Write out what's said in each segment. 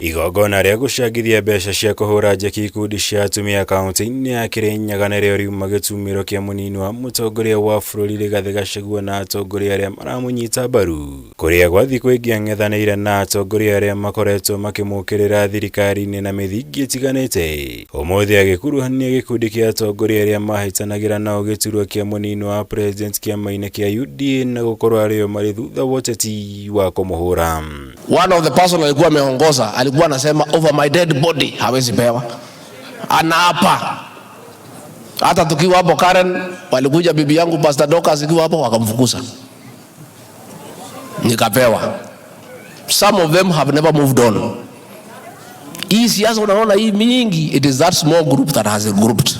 Igongona rĩa gũcangithia mbeca cia kũhũra njeki ikundi cia atumia kaunti-inĩ ya Kirinyaga nĩrĩo riuma gĩtumĩro kĩa mũnini wa mũtongoria wa bũrũri Rigathĩ Gachagua na atongoria arĩa maramũnyita mbaru kũrĩa gwa thikũ ingĩ ang'ethanĩire na atongoria arĩa makoretwo makĩmũkĩrĩra thirikari-inĩ na mĩthingi ĩtiganĩte. Ũmũthĩ agĩkuruhania gĩkundi kĩa atongoria arĩa mahĩtanagĩra nao gĩturwa kĩa mũnini wa president kĩama-inĩ kĩa UDA na gũkorwo arĩo marĩ thutha wa ũteti wa kũmũhũra. One of the person alikuwa ameongoza alikuwa anasema over my dead body hawezi pewa, anaapa. Hata tukiwa hapo Karen, walikuja bibi yangu Pastor Dorcas ikiwa hapo wakamfukuza, nikapewa. Some of them have never moved on. Hii siasa unaona hii mingi, it is that small group that has grouped.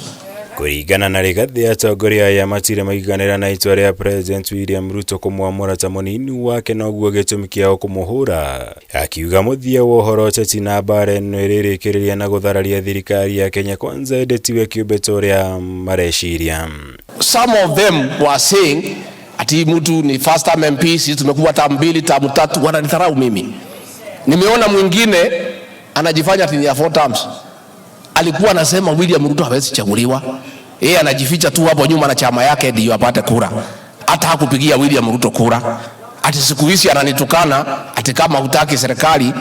Kũringana na Rigathĩ, atongoria aya matirĩ maiganĩra na itua rĩa President William Ruto kũmwamũra ta mũnini wake noguo gĩtũmi kĩao kũmũhũra, akiuga mũthia wa ũhoro ũteti na mbara ĩno ĩrĩrĩkĩrĩria na gũthararia thirikari ya Kenya Kwanza ĩndĩ tiwe kĩũmbe ta ũrĩa mareciria. Some of them were saying ati mtu ni first term MP, sisi tumekuwa term mbili, term tatu, wananidharau mimi. Nimeona mwingine anajifanya ati ni ya 4 terms. Alikuwa anasema William Ruto hawezi chaguliwa. Yeye anajificha tu hapo nyuma na chama yake ndio apate kura. Hata hakupigia William Ruto kura. Ati siku hizi ananitukana ati kama hutaki serikali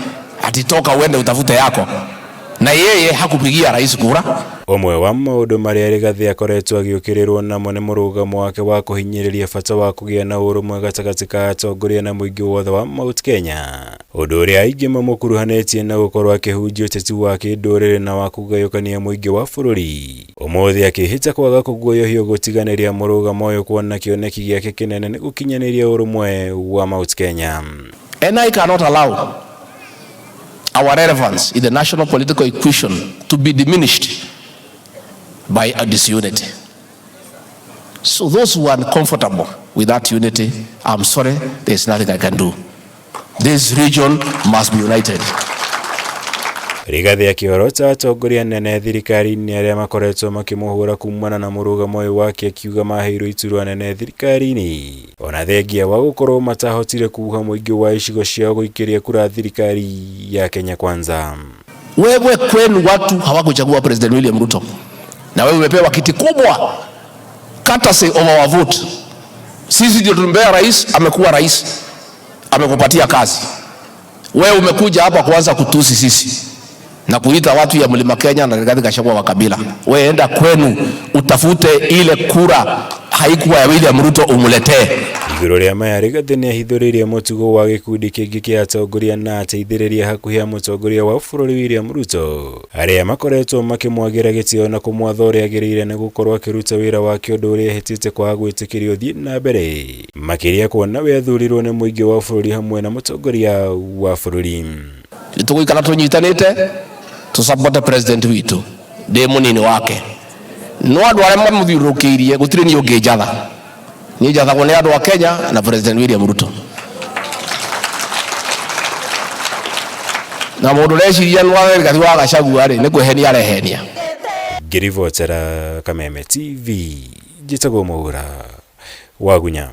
ati toka uende utafute yako. Na yeye hakupigia rais kura. Ũmwe wa maũndũ marĩa Rigathĩ akoretwo agĩũkĩrĩrwo namo nĩ mũrũgamo wake wa kũhinyĩrĩria bata wa kũgĩa na ũrũmwe gatagatĩ ka atongoria na mũingĩ wothe wa Mount Kenya, ũndũ ũrĩa aingĩ mamũkuruhanĩtie na gũkorwo akĩhunjia ũteti wa kĩndũrĩrĩ na wa kũgayũkania mũingĩ wa bũrũri. Ũmũthĩ akĩhĩta kwaga kũguoyohio gũtiganĩria mũrũgamo ũyũ kuona kĩoneki gĩake kĩnene nĩ gũkinyanĩria ũrũmwe wa Mount Kenya. And I cannot allow our relevance in the national political equation to be diminished by a disunity. So those who are uncomfortable with that unity, I'm sorry, there's nothing I can do. This region must be united. Rigathĩ akĩorota atongoria anene thirikari-inĩ arĩa makoretwo makĩmũhũra kumana na mũrũgamo ũyũ wake akiuga maheirwo iturwa nene thirikari-inĩ ona thengia wa gũkorwo matahotire kuha mũingĩ wa icigo ciao gũikĩria kura thirikari ya Kenya Kwanza. Wewe kwenu watu hawakuchagua President William Ruto, na wewe umepewa kiti kubwa courtesy of our vote. Sisi ndio tulimpea rais, amekuwa rais, amekupatia kazi. Wewe umekuja hapa kuanza kutusi sisi na kuita watu ya Mlima Kenya na Rigathi Gachagua wa kabila. Wewe enda kwenu utafute ile kura haikuwa ya William Ruto umuletee. Igũrũ rĩa maya Rigathĩ nĩahithũrĩirie mũtugo wa gĩkundi kĩngĩ kĩa atongoria na ateithĩrĩria hakuhĩ a mũtongoria wa bũrũri William Ruto arĩa makoretwo makĩmwagĩra gĩtĩo na kũmwatha ũrĩa agĩrĩire nĩ gũkorwo akĩruta wĩra wake ũndũ ũrĩa ehĩtĩte kwaga gwĩtĩkĩrio ũthiĩ na mbere makĩria kuona we athurirwo nĩ mũingĩ wa bũrũri hamwe na mũtongoria wa bũrũri. Tũgũikara tũnyitanĩte tũsupport president witũ ndĩ mũnini wake no andũ arĩa mamũthiũrũrũkĩirie gũtirĩ niĩ ũngĩnjatha. Niĩ njathagwo nĩ andũ a Kenya na President William Ruto. Na mũndũ ũreciria nĩ Rigathĩ wa Gachagua rĩ, nĩ kwĩhenia arehenia. Ngĩribotera Kameme TV, njĩtagwo Mwaura Wagunya.